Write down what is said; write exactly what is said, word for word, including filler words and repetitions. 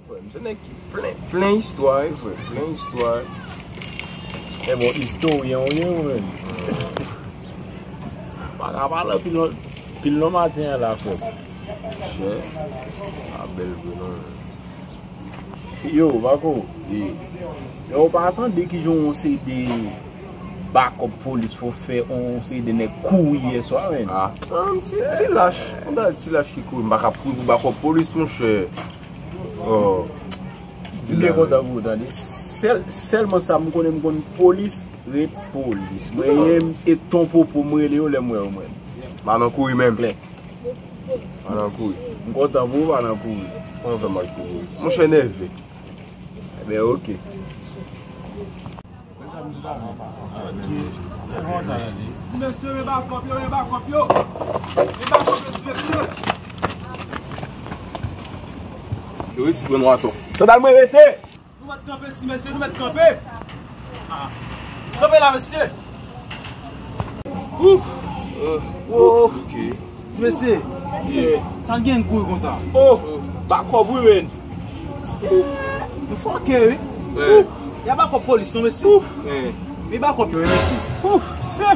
Frè m se nèg ki plen, plen istwa, wi, frè. Plen istwa. E bon, istoryen ou ye, ou menm. Pa ka pale anpil non, pil non maten an la, frè. Chè. A bèl vre non. Yo, Bako. Wi. Yo, ou pa tande kijan yon seri de bakòp polis fò fè yon seri de nèg kouri yè swa, menn. Ah, ah, ti, ti lach. Yon bagay ti lach ki kouri. M pa ka kouri pou bakòp polis, monchè. Oh. M byen kontan pou ou, tande. Sèl, sèlman sa m konnen, m konn polis ret polis. Mwen menm e ton popo m rele yo lè m wè yo, mwen. M pa nan kouri menm. Klè. Pa nan kouri. M kontan pou ou, pa nan kouri. Kòman fè m al kouri? Monchè nève. Ebyen, oke. Ti mesye, men bakòp yo, men bakòp yo. Men bakòp yo, ti mesye. Yo resi pran w atò. Sandal mwen rete. Nou mèt kanpe, ti mesye, nou mèt kanpe. Ah. Kanpe la, mesye. Ouf. Oh, ok. Ti mesye. Yeah. Sa l gen kouri konsa? Oh, bakòp wi, men. Nou fòkè, wi. Yeah. Ouf. Y a bakòp polis, non, mesye. Ouf. Yeah. Men bakòp yo, wi, mesye. Ouf, se.